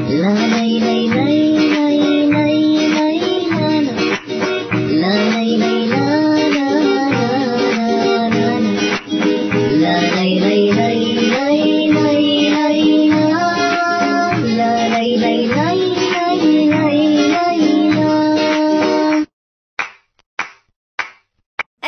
لا لا لا لا لا لا لا لا لا لا لا لا.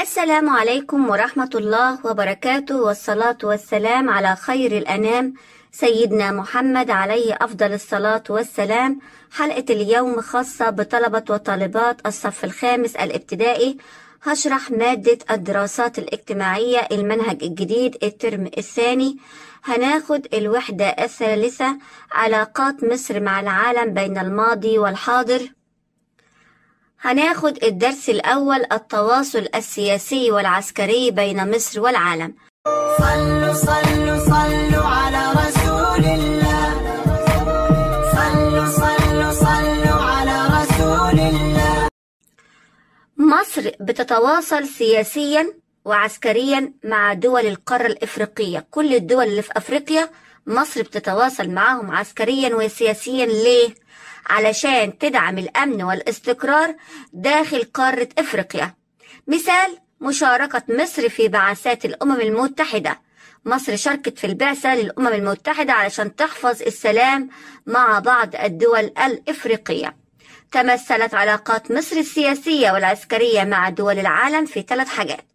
السلام عليكم ورحمة الله وبركاته، والصلاة والسلام على خير الأنام سيدنا محمد عليه أفضل الصلاة والسلام. حلقة اليوم خاصة بطلبة وطالبات الصف الخامس الابتدائي. هشرح مادة الدراسات الاجتماعية المنهج الجديد الترم الثاني. هناخد الوحدة الثالثة، علاقات مصر مع العالم بين الماضي والحاضر. هناخد الدرس الأول، التواصل السياسي والعسكري بين مصر والعالم. صلوا صلوا صلوا على رسول الله، صلوا صلوا صلوا على رسول الله. مصر بتتواصل سياسيا وعسكريا مع دول القارة الإفريقية. كل الدول اللي في أفريقيا مصر بتتواصل معاهم عسكريا وسياسيا. ليه؟ علشان تدعم الأمن والاستقرار داخل قارة إفريقيا. مثال، مشاركة مصر في بعثات الأمم المتحدة. مصر شاركت في البعثة للأمم المتحدة علشان تحفظ السلام مع بعض الدول الإفريقية. تمثلت علاقات مصر السياسية والعسكرية مع دول العالم في 3 حاجات.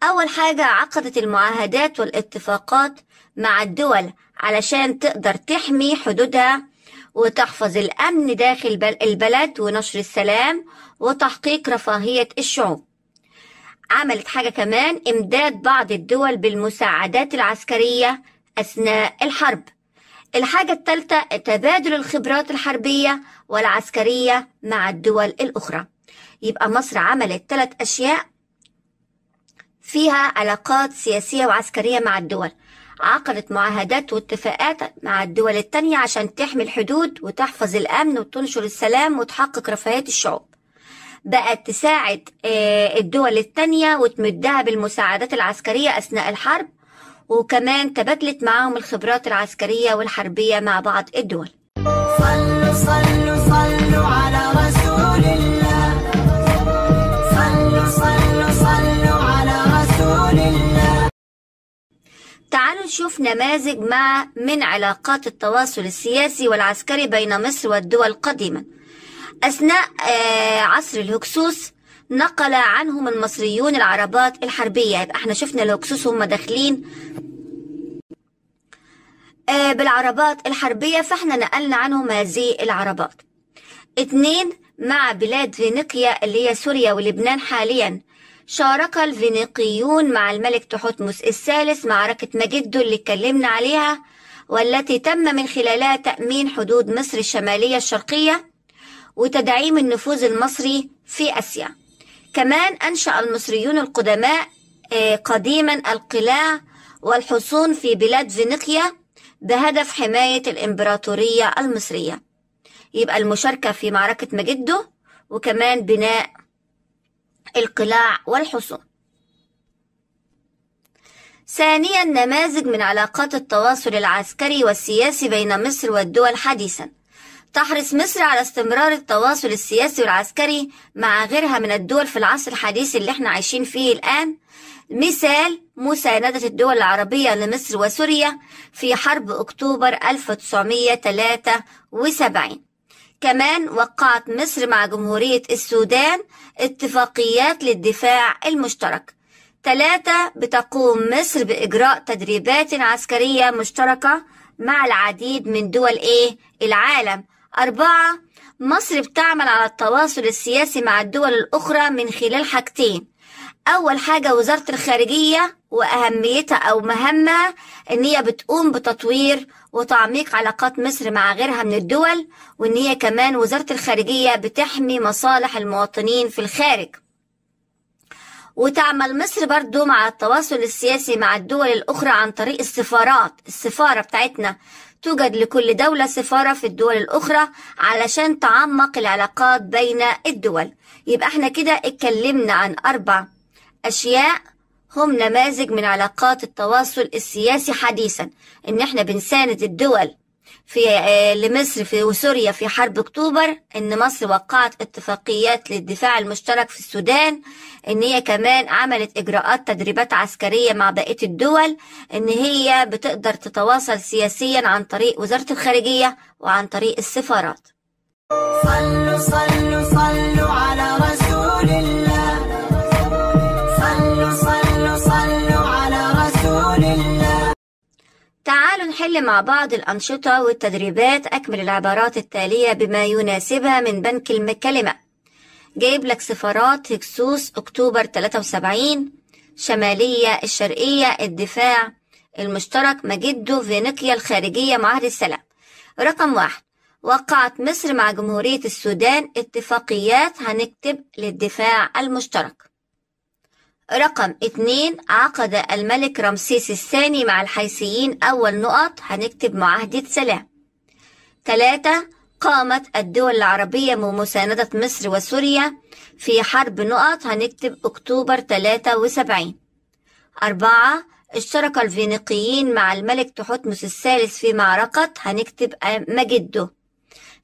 أول حاجة، عقدت المعاهدات والاتفاقات مع الدول علشان تقدر تحمي حدودها وتحفظ الأمن داخل البلد ونشر السلام وتحقيق رفاهية الشعوب. عملت حاجة كمان، إمداد بعض الدول بالمساعدات العسكرية أثناء الحرب. الحاجة الثالثة، تبادل الخبرات الحربية والعسكرية مع الدول الأخرى. يبقى مصر عملت 3 أشياء فيها علاقات سياسية وعسكرية مع الدول. عقدت معاهدات واتفاقات مع الدول التانية عشان تحمي الحدود وتحفظ الأمن وتنشر السلام وتحقق رفاهية الشعوب. بقت تساعد الدول التانية وتمدها بالمساعدات العسكرية أثناء الحرب، وكمان تبادلت معاهم الخبرات العسكرية والحربية مع بعض الدول. صلوا صلوا صلوا على رسول الله، صلوا صلوا صلوا على رسول الله. تعالوا نشوف نماذج من علاقات التواصل السياسي والعسكري بين مصر والدول قديما. أثناء عصر الهكسوس نقل عنهم المصريون العربات الحربية. يبقى احنا شفنا الهكسوس هم داخلين بالعربات الحربية، فاحنا نقلنا عنهم هذه العربات. 2، مع بلاد فينيقيا اللي هي سوريا ولبنان حاليا، شارك الفينيقيون مع الملك تحتمس الثالث معركة مجدو اللي اتكلمنا عليها، والتي تم من خلالها تأمين حدود مصر الشمالية الشرقية وتدعيم النفوذ المصري في آسيا. كمان أنشأ المصريون القدماء قديما القلاع والحصون في بلاد فينيقيا بهدف حماية الإمبراطورية المصرية. يبقى المشاركة في معركة مجدو وكمان بناء القلاع والحصون. ثانيا، نماذج من علاقات التواصل العسكري والسياسي بين مصر والدول حديثا. تحرص مصر على استمرار التواصل السياسي والعسكري مع غيرها من الدول في العصر الحديث اللي احنا عايشين فيه الآن. مثال، مساندة الدول العربية لمصر وسوريا في حرب أكتوبر 1973. كمان وقعت مصر مع جمهورية السودان اتفاقيات للدفاع المشترك. 3، بتقوم مصر بإجراء تدريبات عسكرية مشتركة مع العديد من دول العالم. 4، مصر بتعمل على التواصل السياسي مع الدول الأخرى من خلال حاجتين. أول حاجة، وزارة الخارجية وأهميتها أو مهمها إن هي بتقوم بتطوير وتعميق علاقات مصر مع غيرها من الدول، وإن هي كمان وزارة الخارجية بتحمي مصالح المواطنين في الخارج. وتعمل مصر برضو مع التواصل السياسي مع الدول الأخرى عن طريق السفارات. السفارة بتاعتنا توجد لكل دولة سفارة في الدول الأخرى علشان تعمق العلاقات بين الدول. يبقى احنا كده اتكلمنا عن 4 أشياء هم نماذج من علاقات التواصل السياسي حديثا، إن احنا بنساند الدول في لمصر في وسوريا في حرب أكتوبر، إن مصر وقعت اتفاقيات للدفاع المشترك في السودان، إن هي كمان عملت إجراءات تدريبات عسكرية مع بقية الدول، إن هي بتقدر تتواصل سياسيا عن طريق وزارة الخارجية وعن طريق السفارات. صلوا صلوا صلوا على رسول الله، صلوا صلوا صلوا على رسول الله. تعالوا نحل مع بعض الأنشطة والتدريبات. أكمل العبارات التالية بما يناسبها من بنك الكلمة. جايب لك سفارات هكسوس أكتوبر 73، شمالية الشرقية، الدفاع المشترك، مجدو، فينيقيا الخارجية، معاهدة السلام. رقم 1، وقعت مصر مع جمهورية السودان اتفاقيات، هنكتب للدفاع المشترك. رقم 2، عقد الملك رمسيس الثاني مع الحيثيين أول نقط، هنكتب معاهدة سلام. 3، قامت الدول العربية بمساندة مصر وسوريا في حرب نقط، هنكتب أكتوبر 73. 4، اشترك الفينيقيين مع الملك تحتمس الثالث في معركة، هنكتب مجدو.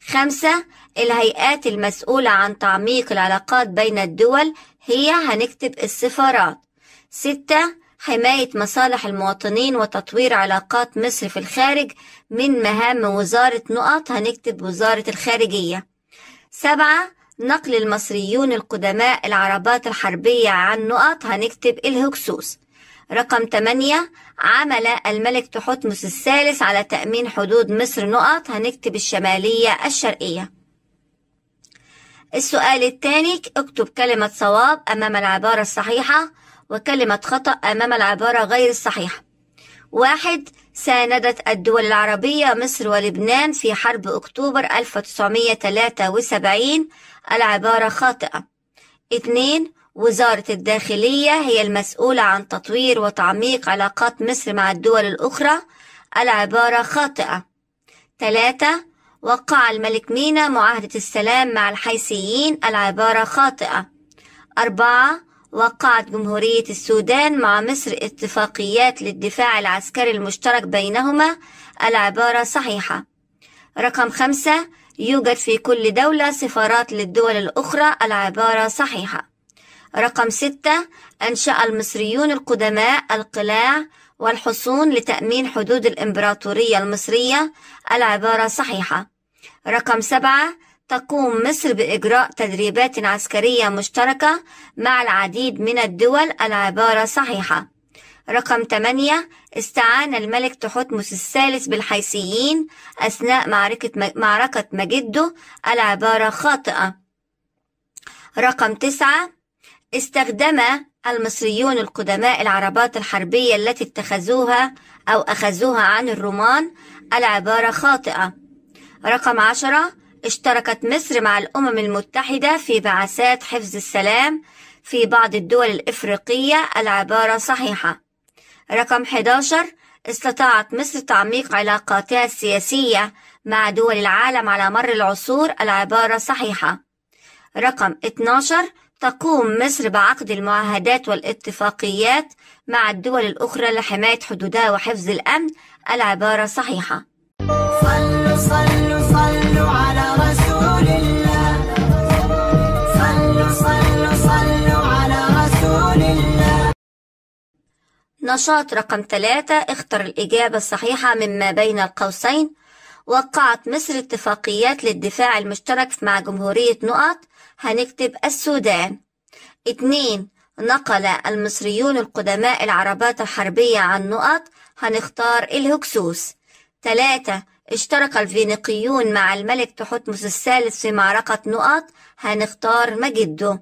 5، الهيئات المسؤولة عن تعميق العلاقات بين الدول هي، هنكتب السفارات. 6، حماية مصالح المواطنين وتطوير علاقات مصر في الخارج من مهام وزارة نقط، هنكتب وزارة الخارجية. 7، نقل المصريون القدماء العربات الحربية عن نقط، هنكتب الهكسوس. رقم 8، عمل الملك تحتمس الثالث على تأمين حدود مصر نقط، هنكتب الشمالية الشرقية. السؤال الثاني، اكتب كلمة صواب أمام العبارة الصحيحة وكلمة خطأ أمام العبارة غير الصحيحة. 1، ساندت الدول العربية مصر ولبنان في حرب أكتوبر 1973، العبارة خاطئة. 2، وزارة الداخلية هي المسؤولة عن تطوير وتعميق علاقات مصر مع الدول الأخرى، العبارة خاطئة. 3، وقع الملك مينا معاهدة السلام مع الحيثيين، العبارة خاطئة. 4، وقعت جمهورية السودان مع مصر اتفاقيات للدفاع العسكري المشترك بينهما، العبارة صحيحة. رقم 5، يوجد في كل دولة سفارات للدول الأخرى، العبارة صحيحة. رقم 6، أنشأ المصريون القدماء القلاع والحصون لتأمين حدود الإمبراطورية المصرية، العبارة صحيحة. رقم 7، تقوم مصر بإجراء تدريبات عسكرية مشتركة مع العديد من الدول، العبارة صحيحة. رقم 8، استعان الملك تحتمس الثالث بالحيثيين أثناء معركة مجدو، العبارة خاطئة. رقم 9، استخدم المصريون القدماء العربات الحربية التي اتخذوها أو أخذوها عن الرومان، العبارة خاطئة. رقم 10، اشتركت مصر مع الأمم المتحدة في بعثات حفظ السلام في بعض الدول الإفريقية، العبارة صحيحة. رقم 11، استطاعت مصر تعميق علاقاتها السياسية مع دول العالم على مر العصور، العبارة صحيحة. رقم 12، تقوم مصر بعقد المعاهدات والاتفاقيات مع الدول الأخرى لحماية حدودها وحفظ الأمن، العبارة صحيحة. صلوا صلوا صلوا على رسول الله، صلوا صلوا صلوا على رسول الله. نشاط رقم 3، اختر الإجابة الصحيحة مما بين القوسين. وقعت مصر اتفاقيات للدفاع المشترك مع جمهورية نقط، هنكتب السودان. 2، نقل المصريون القدماء العربات الحربية عن نقط، هنختار الهكسوس. 3، اشترك الفينيقيون مع الملك تحتمس الثالث في معركة نقط، هنختار مجدو.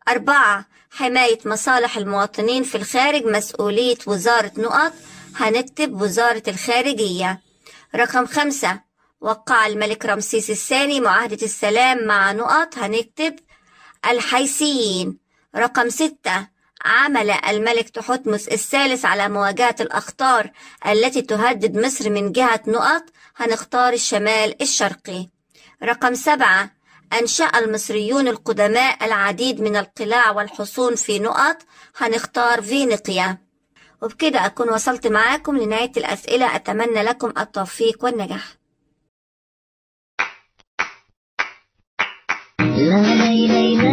4، حماية مصالح المواطنين في الخارج مسؤولية وزارة نقط، هنكتب وزارة الخارجية. رقم 5، وقع الملك رمسيس الثاني معاهدة السلام مع نقط، هنكتب الحيثيين. رقم 6، عمل الملك تحتمس الثالث على مواجهة الأخطار التي تهدد مصر من جهة نقط، هنختار الشمال الشرقي. رقم 7، أنشأ المصريون القدماء العديد من القلاع والحصون في نقط، هنختار فينيقيا. وبكده أكون وصلت معاكم لنهاية الأسئلة. أتمنى لكم التوفيق والنجاح. لا لا لا.